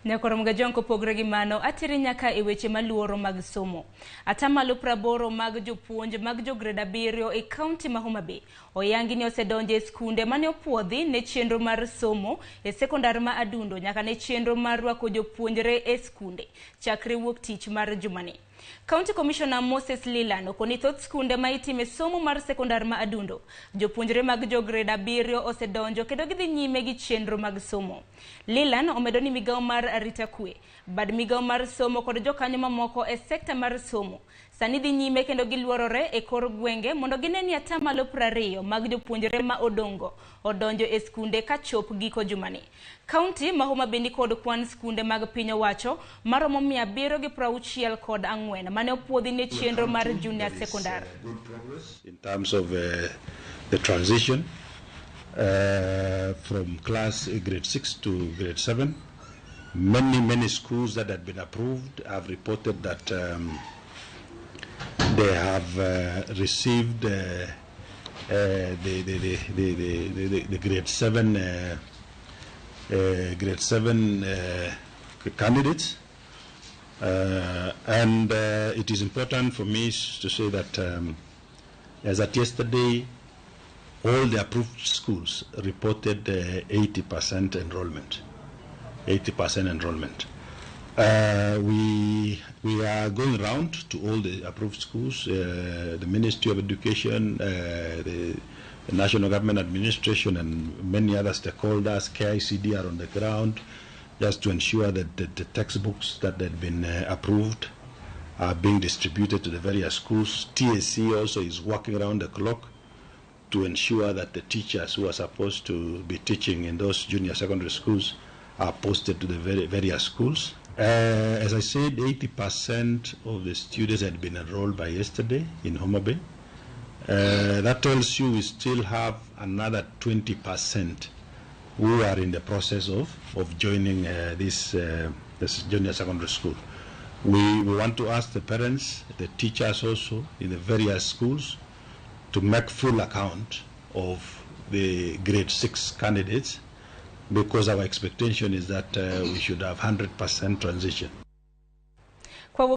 Nyakoro Mgajong kopogre gi mano, ateri nyaka e weche maluoro mag somo. Atamalo 80 mag jopuonj mag jo grade 7 e kaunti ma Homa Bay oyangi ni osedonjo e skunde mane opuodhi ne chenro mar somo e sekondar ma Adundo nyaka ne chenro mar rwako jopuonjre e skunde chakre wuok tich mar jumani. County Commissioner Moses Leland okoni thoth skunde ma itime somo mar sekondar ma Adundo, jopuonjre mag jo grade 7 osedonjo kendo gidhi nyime gi chenro mag somo. Leland omedo ni migawo mar arita kwe, bad migawo mar somo kod jokanyo mamoko e sekta mar somo sani dhi nyime kendo giluorore e kor gwenge mondo gine ni atamalo 20 mag jopuonjre ma odongo odonjo e skunde kachop giko jumani. Kaunti ma Homa Bay nikod kwan skunde mag piny owacho maromo 764 mane opuodhi ne chenro mar junior secondary. Good progress in terms of the transition from class grade 6 to grade 7. Many, many schools that had been approved have reported that they have received the grade 7 grade 7 candidates. And it is important for me to say that as at yesterday, all the approved schools reported 80% enrollment. 80% enrollment. We are going round to all the approved schools, the Ministry of Education, the National Government Administration, and many other stakeholders, KICD are on the ground, just to ensure that the textbooks that had been approved are being distributed to the various schools. TSC also is working around the clock to ensure that the teachers who are supposed to be teaching in those junior secondary schools are posted to the various schools. As I said, 80% of the students had been enrolled by yesterday in Homa Bay. That tells you we still have another 20% who are in the process of joining this junior secondary school. We want to ask the parents, the teachers also in the various schools to make full account of the grade 6 candidates, because our expectation is that we should have 100% transition.